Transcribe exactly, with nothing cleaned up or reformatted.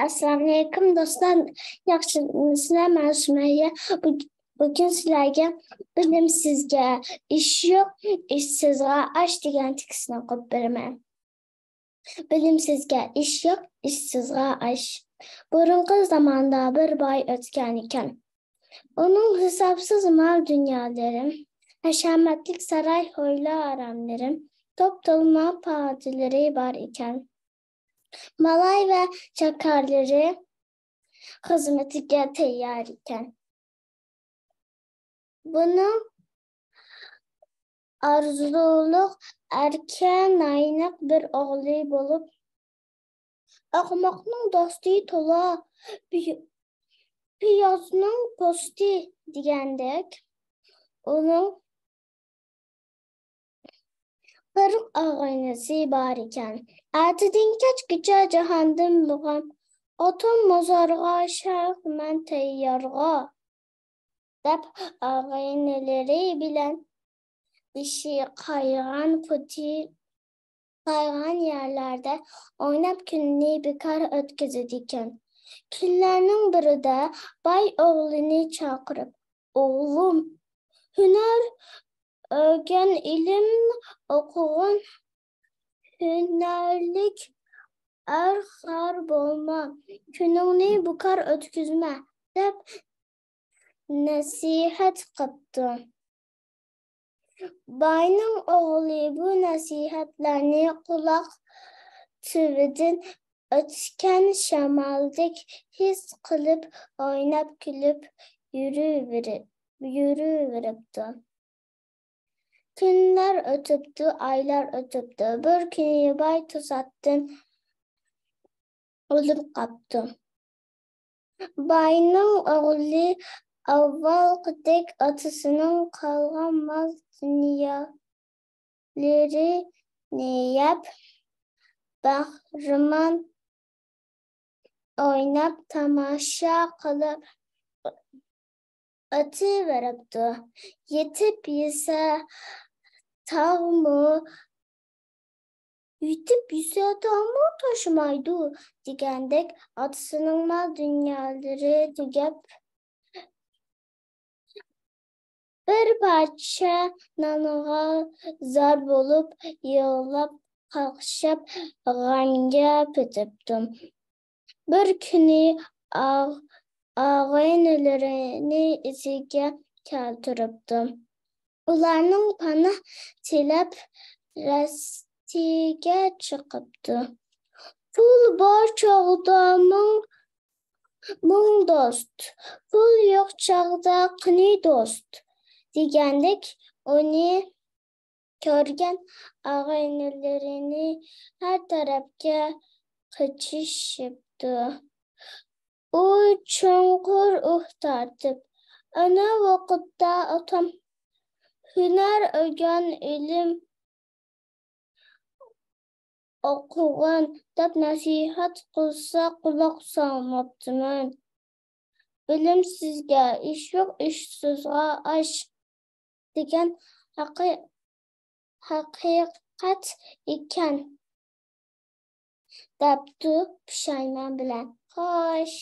ئەسسالامۇئەلەيكۇم دوستلار، ياخشىمۇسىلەر؟ مەن سۈمەييە. بۈگ-، بۈگۈن سىلەرگە بىلىمسىزگە ئىش يوق، ئىشسىزغا ئاش دېگەن تېكىستنى ئوقۇپ بېرىمەن. بىلىمسىزگە ئىش يوق، ئىشسىزغا ئاش. بۇرۇنقى زاماندا بىر باي ئۆتكەن ئىكەن. ئۇنىڭ ھېسابسىز مال دۇنيالىرى، ھەشەمەتلىك ساراي ھويلا ئاراملىرى، توپ-تولما پادىلىرى بار ئىكەن. مالاي ۋە چاكارلىرى خىزمىتىگە تەييار ئىكەن. بۇنىڭ ئارزۇلۇق، ئەركە، ناينىق بىر ئوغلى بولۇپ، ئاقماقنىڭ دوستى تولا، پىي-، پىيازنىڭ پوستى دېگەندەك، ئۇنىڭ قىرىق ئاغىنىسى بار ئىكەن. ئەتىدىن كەچكىچە جاھاندىن بوغام، ئاتام مازارغا، شەرق مەن تەييارغا، دەپ ئاغىنىلىرى بىلەن بېشى قايغان، پۇتى قايغان يەرلەردە ئويناپ كۈنىنى بىكار ئۆتكۈزىدىكەن. كۈنلەرنىڭ بىرىدە باي ئوغلىنى چاقىرىپ، «ئوغلۇم، ھۈنەر ئۆگەن، ئىلىم ئوقۇغىن، ھۈنەرلىك ئەر-خار بولما، كۈنۈڭنى بىكار ئۆتكۈزمە» دەپ نەسىھەت قىپتۇ. باينىڭ ئوغلى بۇ نەسىھەتلەرنى قۇلاق تۈۋىدىن ئۆتكەن شامالدەك ھېس قىلىپ، ئويناپ كۈلۈپ يۈرۈۋېرى-، يۈرۈۋېرىپتۇ. كۈنلەر ئۆتۈپتۇ، ئايلار ئۆتۈپتۇ. بىر كۈنى باي توساتتىن ئۆلۈپ قاپتۇ. باينىڭ ئوغلى ئاۋۋالقىدەك ئاتىسىنىڭ قالغان مال دۇنيالىرىنى يەپ، بەھرىمەن ئويناپ، تاماشا قىلىپ ئۆتۈۋېرىپتۇ. يېتىپ يېسە تاغمۇ، يېتىپ يېسە تاغمۇ توشىمايدۇ دېگەندەك، ئاتىسىنىڭ مال دۇنيالىرى تۈگەپ، بىر پارچە نانغا زار بولۇپ، يىغلاپ، قاقشاپ، غەمگە پېتىپتۇ. بىر كۈنى ئاغ-، ئاغىنىلىرىنى ئېسىگە كەلتۈرۈپتۇ. ئۇلارنىڭ پاناھ تىلەپ رەستىگە چىقىپتۇ. «پۇل بار چاغدا مىڭ، مىڭ دوست، پۇل يوق چاغدا قېنى دوست؟» دېگەندەك، ئۇنى كۆرگەن ئاغىنىلىرىنى ھەر تەرەپكە قېچىشىپتۇ. ئۇ چوڭقۇر ئۇھ تارتىپ، ئەنە ۋاقىتتا ئاتام «ھۈنەر ئۆگەن، ئىلىم ئوقۇغىن» دەپ نەسىھەت قىلسا، قۇلاق سالماپتىمەن. «بىلىمسىزگە ئىش يوق، ئىشسىزغا ئاش» دېگەن ھەقى-، ھەقىقەت ئىكەن، دەپتۇ پۇشايمان بىلەن. خوش.